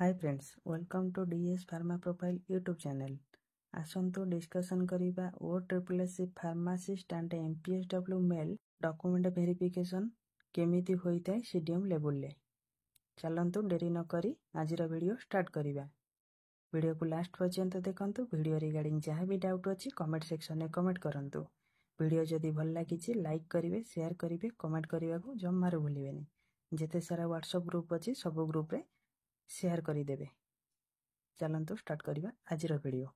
Hi friends, welcome to DS Pharma Profile YouTube channel. ଆସନ୍ତୁ discussion କରିବା OSSSC pharmacist and MPHW male document verification କେମିତି ହୋଇଥାଏ CDM ଲେବୁଲରେ। ଚାଲନ୍ତୁ, ଡେରି ନକରି ଆଜିର ଭିଡ଼ିଓ ଷ୍ଟାର୍ଟ କରିବା। ଭିଡ଼ିଓକୁ ଲାଷ୍ଟ ପର୍ଯ୍ୟନ୍ତ ଦେଖନ୍ତୁ। ଭିଡ଼ିଓ ରିଗାର୍ଡ଼ିଂ ଯାହା ବି ଡାଉଟ୍ ଅଛି, କମେଣ୍ଟ ସେକ୍ସନରେ କମେଣ୍ଟ କରନ୍ତୁ। ଭିଡ଼ିଓ ଯଦି ଭଲ ଲାଗିଛି, ଲାଇକ୍ କରିବେ, ସେୟାର କରିବେ, କମେଣ୍ଟ କରିବାକୁ ଜମାରୁ ଭୁଲିବେନି। ଯେତେ ସାରା ହ୍ୱାଟ୍ସଆପ୍ ଗ୍ରୁପ୍ ଅଛି, ସବୁ ଗ୍ରୁପ୍ରେ ସେୟାର କରିଦେବେ। ଚାଲନ୍ତୁ ଷ୍ଟାର୍ଟ କରିବା ଆଜିର ଭିଡ଼ିଓ।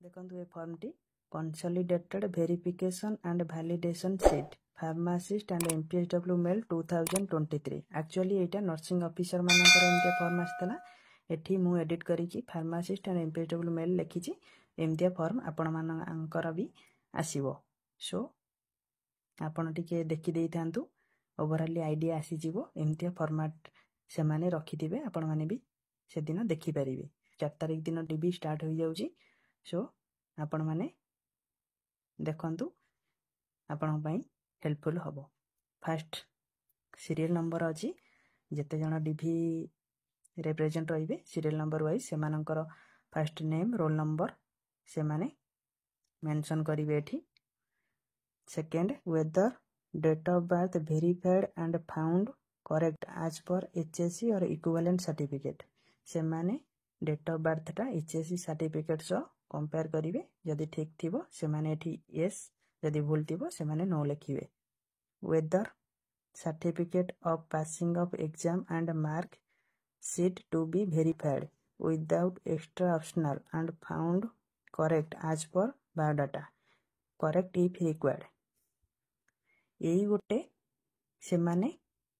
ଦେଖନ୍ତୁ, ଏ ଫର୍ମଟି Consolidated Verification and Validation Sheet, Pharmacist and MPHW male 2023। Actually ଏଇଟା ନର୍ସିଂ ଅଫିସର ମାନଙ୍କର ଏମିତିଆ ଫର୍ମ ଆସିଥିଲା। ଏଠି ମୁଁ ଏଡ଼ିଟ୍ କରିକି ଫାର୍ମାସିଷ୍ଟ ଆଣ୍ଡ ଏମ୍ପିଏସ୍ଡବ୍ଲ୍ୟୁ ମେଲ୍ ଲେଖିଛି। ଏମିତିଆ ଫର୍ମ ଆପଣମାନଙ୍କର ବି ଆସିବ। ସୋ ଆପଣ ଟିକେ ଦେଖିଦେଇଥାନ୍ତୁ, ଓଭରାଲି ଆଇଡ଼ିଆ ଆସିଯିବ। ଏମିତିଆ ଫର୍ମାଟ୍ ସେମାନେ ରଖିଥିବେ, ଆପଣମାନେ ବି ସେଦିନ ଦେଖିପାରିବେ। 4 ତାରିଖ ଦିନ ଡିଭି ଷ୍ଟାର୍ଟ ହୋଇଯାଉଛି। ସୋ ଆପଣମାନେ ଦେଖନ୍ତୁ, ଆପଣଙ୍କ ପାଇଁ ହେଲ୍ପଫୁଲ୍ ହେବ। ଫାଷ୍ଟ ସିରିଏଲ୍ ନମ୍ବର ଅଛି। ଯେତେ ଜଣ ଡିଭିରେ ପ୍ରେଜେଣ୍ଟ ରହିବେ, ସିରିଏଲ୍ ନମ୍ବର ୱାଇଜ୍ ସେମାନଙ୍କର ଫାଷ୍ଟ ନେମ୍, ରୋଲ୍ ନମ୍ବର ସେମାନେ ମେନସନ୍ କରିବେ ଏଠି। Second, whether date of birth verified and found correct as per HSC or equivalent certificate. ସେମାନେ ଡେଟ୍ ଅଫ୍ ବାର୍ଥଟା ଏଚ୍ ଏସ୍ ସି ସାର୍ଟିଫିକେଟ୍ ସହ କମ୍ପେୟାର କରିବେ। ଯଦି ଠିକ୍ ଥିବ, ସେମାନେ ଏଠି ୟେସ୍, ଯଦି ଭୁଲ ଥିବ, ସେମାନେ ନୋ ଲେଖିବେ। Whether certificate of passing of exam and mark sheet to be verified without extra optional and found correct as per biodata, correct if required. ଏଇ ଗୋଟେ ସେମାନେ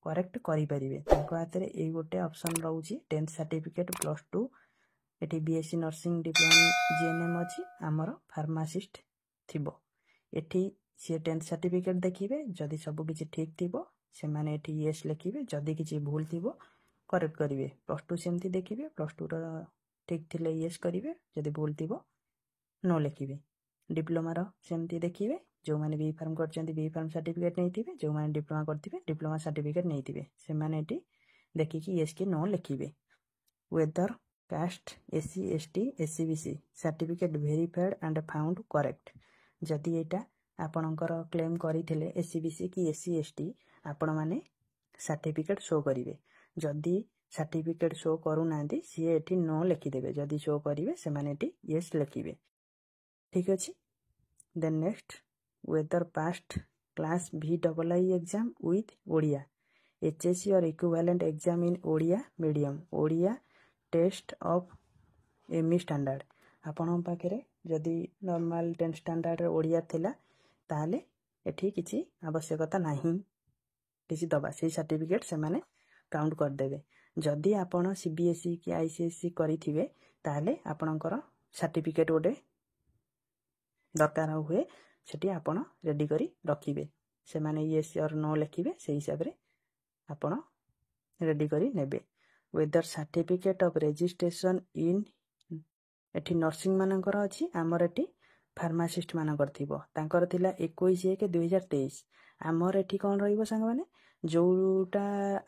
କରେକ୍ଟ କରିପାରିବେ। ତାଙ୍କ ହାତରେ ଏଇ ଗୋଟେ ଅପସନ୍ ରହୁଛି। ଟେନ୍ଥ ସାର୍ଟିଫିକେଟ୍, +2, ଏଠି BSc nursing, diploma GNM ଅଛି, ଆମର ଫାର୍ମାସିଷ୍ଟ ଥିବ। ଏଠି ସିଏ ଟେନ୍ଥ ସାର୍ଟିଫିକେଟ୍ ଦେଖିବେ। ଯଦି ସବୁ କିଛି ଠିକ୍ ଥିବ, ସେମାନେ ଏଠି ୟେସ୍ ଲେଖିବେ। ଯଦି କିଛି ଭୁଲ ଥିବ, କରେକ୍ଟ କରିବେ। +2 ସେମିତି ଦେଖିବେ। +2ର ଠିକ୍ ଥିଲେ ୟେସ୍ କରିବେ, ଯଦି ଭୁଲ ଥିବ ନୋ ଲେଖିବେ। ଡିପ୍ଲୋମାର ସେମିତି ଦେଖିବେ। ଯେଉଁମାନେ ବି ଫାର୍ମ କରିଛନ୍ତି, ବି ଫାର୍ମ ସାର୍ଟିଫିକେଟ୍ ନେଇଥିବେ। ଯେଉଁମାନେ ଡିପ୍ଲୋମା କରିଥିବେ, ଡିପ୍ଲୋମା ସାର୍ଟିଫିକେଟ୍ ନେଇଥିବେ। ସେମାନେ ଏଠି ଦେଖିକି ୟେସ୍ କି ନୋ ଲେଖିବେ। Whether caste SC, ST, SEBC certificate verified and found correct. ଯଦି ଏଇଟା ଆପଣଙ୍କର କ୍ଲେମ୍ କରିଥିଲେ ଏସ୍ ଇ ବି ସି କି ଏସ୍ ସି, ଏସ୍ ଟି, ଆପଣମାନେ ସାର୍ଟିଫିକେଟ୍ ଶୋ କରିବେ। ଯଦି ସାର୍ଟିଫିକେଟ୍ ଶୋ କରୁନାହାନ୍ତି, ସିଏ ଏଠି ନୋ ଲେଖିଦେବେ। ଯଦି ଶୋ କରିବେ, ସେମାନେ ଏଠି ୟେସ୍ ଲେଖିବେ। ଠିକ୍ ଅଛି। Then next, whether passed class VII exam with Odia, HSC or equivalent exam in Odia medium, Odia test of ME standard. ଆପଣଙ୍କ ପାଖରେ ଯଦି ନର୍ମାଲ ଟେନ୍ଥ ଷ୍ଟାଣ୍ଡାର୍ଡ଼ରେ ଓଡ଼ିଆ ଥିଲା, ତାହେଲେ ଏଠି କିଛି ଆବଶ୍ୟକତା ନାହିଁ କିଛି ଦେବା। ସେଇ ସାର୍ଟିଫିକେଟ୍ ସେମାନେ କାଉଣ୍ଟ କରିଦେବେ। ଯଦି ଆପଣ ସିବିଏସ୍ଇ କି ଆଇସିଏସ୍ଇ କରିଥିବେ, ତାହେଲେ ଆପଣଙ୍କର ସାର୍ଟିଫିକେଟ୍ ଗୋଟେ ଦରକାର ହୁଏ। ସେଠି ଆପଣ ରେଡ଼ି କରି ରଖିବେ। ସେମାନେ ୟେସ୍ ଅର୍ ନୋ ଲେଖିବେ, ସେଇ ହିସାବରେ ଆପଣ ରେଡ଼ି କରି ନେବେ। Whether certificate of registration in, ଏଠି ନର୍ସିଂ ମାନଙ୍କର ଅଛି, ଆମର ଏଠି ଫାର୍ମାସିଷ୍ଟ ମାନଙ୍କର ଥିବ। ତାଙ୍କର ଥିଲା 21/1/2023। ଆମର ଏଠି କ'ଣ ରହିବ ସାଙ୍ଗମାନେ? ଯେଉଁଟା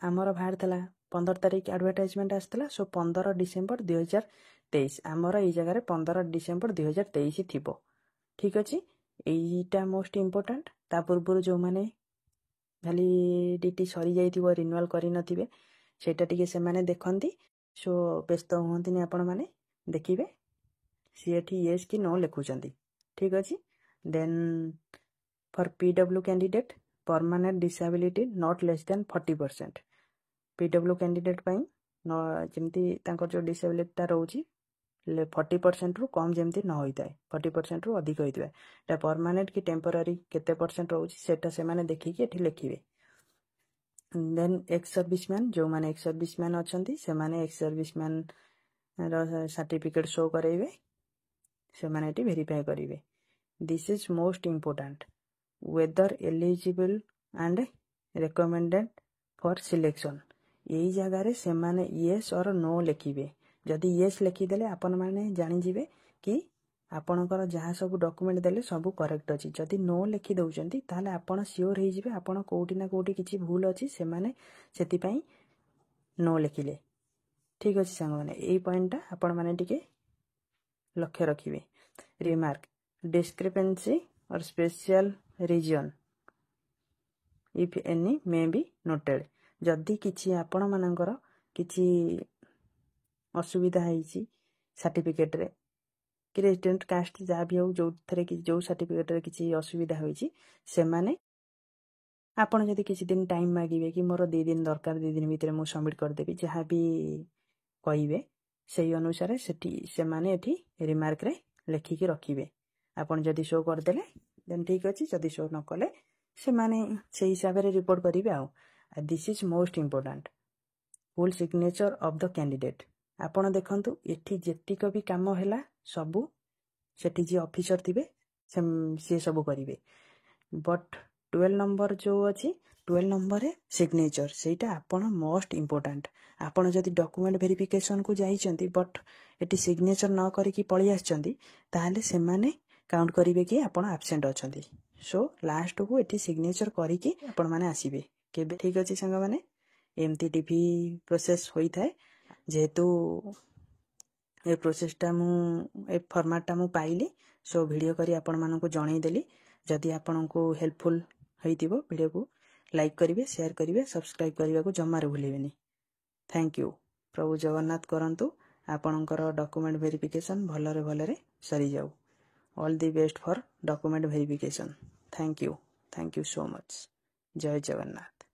ଆମର ବାହାରିଥିଲା, 15 ତାରିଖ ଆଡ଼ଭର୍ଟାଇଜମେଣ୍ଟ ଆସିଥିଲା, ସୋ 15 ଡିସେମ୍ବର 2023। ଆମର ଏଇ ଜାଗାରେ 15 ଡିସେମ୍ବର 2023 ଥିବ। ଠିକ୍ ଅଛି। ଏଇଟା ମୋଷ୍ଟ ଇମ୍ପୋର୍ଟାଣ୍ଟ। ତା ପୂର୍ବରୁ ଯେଉଁମାନେ ଭ୍ୟାଲିଡ଼ିଟି ସରିଯାଇଥିବ, ରିନ୍ୟୁଆଲ୍ କରିନଥିବେ, ସେଇଟା ଟିକେ ସେମାନେ ଦେଖନ୍ତି। ସୋ ବ୍ୟସ୍ତ ହୁଅନ୍ତିନି, ଆପଣମାନେ ଦେଖିବେ ସିଏ ଏଠି ୟେସ୍ କି ନୋ ଲେଖୁଛନ୍ତି। ଠିକ୍ ଅଛି। Then for PW candidate, permanent disability not less than 40%. PW candidate ପାଇଁ ନ ଯେମିତି ତାଙ୍କର ଯେଉଁ ଡିସାବିଲିଟିଟା ରହୁଛି, 40%ରୁ କମ୍ ଯେମିତି ନ ହୋଇଥାଏ, 40%ରୁ ଅଧିକ ହୋଇଥିବ। ଏଇଟା ପରମାନେଣ୍ଟ କି ଟେମ୍ପୋରାରୀ, କେତେ ପରସେଣ୍ଟ ରହୁଛି, ସେଇଟା ସେମାନେ ଦେଖିକି ଏଠି ଲେଖିବେ। ଦେନ୍ ଏକ୍ସ ସର୍ଭିସମ୍ୟାନ୍, ଯେଉଁମାନେ ଏକ୍ସ ସର୍ଭିସମ୍ୟାନ୍ ଅଛନ୍ତି, ସେମାନେ ଏକ୍ସ ସର୍ଭିସମ୍ୟାନ୍ର ସାର୍ଟିଫିକେଟ୍ ଶୋ କରାଇବେ। ସେମାନେ ଏଠି ଭେରିଫାଏ କରିବେ। This is most important, whether eligible and recommended for selection. ଏଇ ଜାଗାରେ ସେମାନେ ୟେସ୍ ଅର୍ ନୋ ଲେଖିବେ। ଯଦି ୟେସ୍ ଲେଖିଦେଲେ, ଆପଣମାନେ ଜାଣିଯିବେ କି ଆପଣଙ୍କର ଯାହା ସବୁ ଡକୁମେଣ୍ଟ ଦେଲେ ସବୁ କରେକ୍ଟ ଅଛି। ଯଦି ନୋ ଲେଖି ଦେଉଛନ୍ତି, ତାହେଲେ ଆପଣ ସିଓର ହେଇଯିବେ ଆପଣ କେଉଁଠି ନା କେଉଁଠି କିଛି ଭୁଲ ଅଛି। ସେମାନେ ସେଥିପାଇଁ ନୋ ଲେଖିଲେ। ଠିକ୍ ଅଛି ସାଙ୍ଗମାନେ, ଏଇ ପଏଣ୍ଟଟା ଆପଣମାନେ ଟିକେ ଲକ୍ଷ୍ୟ ରଖିବେ। Remark: discrepancy or special reason, if any, may be noted. ଯଦି କିଛି ଆପଣମାନଙ୍କର କିଛି ଅସୁବିଧା ହେଇଛି ସାର୍ଟିଫିକେଟ୍ରେ କି ରେସିଡେଣ୍ଟ, କାଷ୍ଟ, ଯାହା ବି ହେଉ, ଯେଉଁଥିରେ କି ଯେଉଁ ସାର୍ଟିଫିକେଟ୍ରେ କିଛି ଅସୁବିଧା ହୋଇଛି, ସେମାନେ ଆପଣ ଯଦି କିଛି ଦିନ ଟାଇମ୍ ମାଗିବେ କି ମୋର 2 ଦିନ ଦରକାର, 2 ଦିନ ଭିତରେ ମୁଁ ସବମିଟ୍ କରିଦେବି, ଯାହା ବି କହିବେ, ସେଇ ଅନୁସାରେ ସେଠି ସେମାନେ ଏଠି ରିମାର୍କରେ ଲେଖିକି ରଖିବେ। ଆପଣ ଯଦି ଶୋ କରିଦେଲେ ଦେନ୍ ଠିକ୍ ଅଛି, ଯଦି ଶୋ ନ କଲେ ସେମାନେ ସେଇ ହିସାବରେ ରିପୋର୍ଟ କରିବେ। ଆଉ this is most important, full signature of the candidate. ଆପଣ ଦେଖନ୍ତୁ, ଏଠି ଯେତିକ ବି କାମ ହେଲା ସବୁ ସେଠି ଯିଏ ଅଫିସର ଥିବେ ସିଏ ସବୁ କରିବେ। ବଟ୍ 12 ନମ୍ବର ଯେଉଁ ଅଛି, 12 ନମ୍ବରରେ ସିଗ୍ନେଚର, ସେଇଟା ଆପଣ ମୋଷ୍ଟ ଇମ୍ପୋର୍ଟାଣ୍ଟ। ଆପଣ ଯଦି ଡକୁମେଣ୍ଟ ଭେରିଫିକେସନକୁ ଯାଇଛନ୍ତି, ବଟ୍ ଏଠି ସିଗ୍ନେଚର ନ କରିକି ପଳେଇ ଆସିଛନ୍ତି, ତାହେଲେ ସେମାନେ କାଉଣ୍ଟ କରିବେ କି ଆପଣ ଆବସେଣ୍ଟ ଅଛନ୍ତି। ସୋ ଲାଷ୍ଟକୁ ଏଠି ସିଗ୍ନେଚର କରିକି ଆପଣମାନେ ଆସିବେ କେବେ। ଠିକ୍ ଅଛି ସାଙ୍ଗମାନେ, ଏମିତି ଡିଭି ପ୍ରୋସେସ୍ ହୋଇଥାଏ। ଯେହେତୁ ଏ ପ୍ରୋସେସଟା ମୁଁ, ଏ ଫର୍ମାଟଟା ମୁଁ ପାଇଲି, ସୋ ଭିଡ଼ିଓ କରି ଆପଣମାନଙ୍କୁ ଜଣେଇଦେଲି। ଯଦି ଆପଣଙ୍କୁ ହେଲ୍ପଫୁଲ୍ ହେଇଥିବ, ଭିଡ଼ିଓକୁ ଲାଇକ୍ କରିବେ, ସେୟାର କରିବେ, ସବସ୍କ୍ରାଇବ୍ କରିବାକୁ ଜମାରୁ ଭୁଲିବେନି। Thank you. ପ୍ରଭୁ ଜଗନ୍ନାଥ କରନ୍ତୁ ଆପଣଙ୍କର ଡକୁମେଣ୍ଟ ଭେରିଫିକେସନ୍ ଭଲରେ ଭଲରେ ସରିଯାଉ। All the best for document verification. Thank you, thank you so much. Jay Jagannath.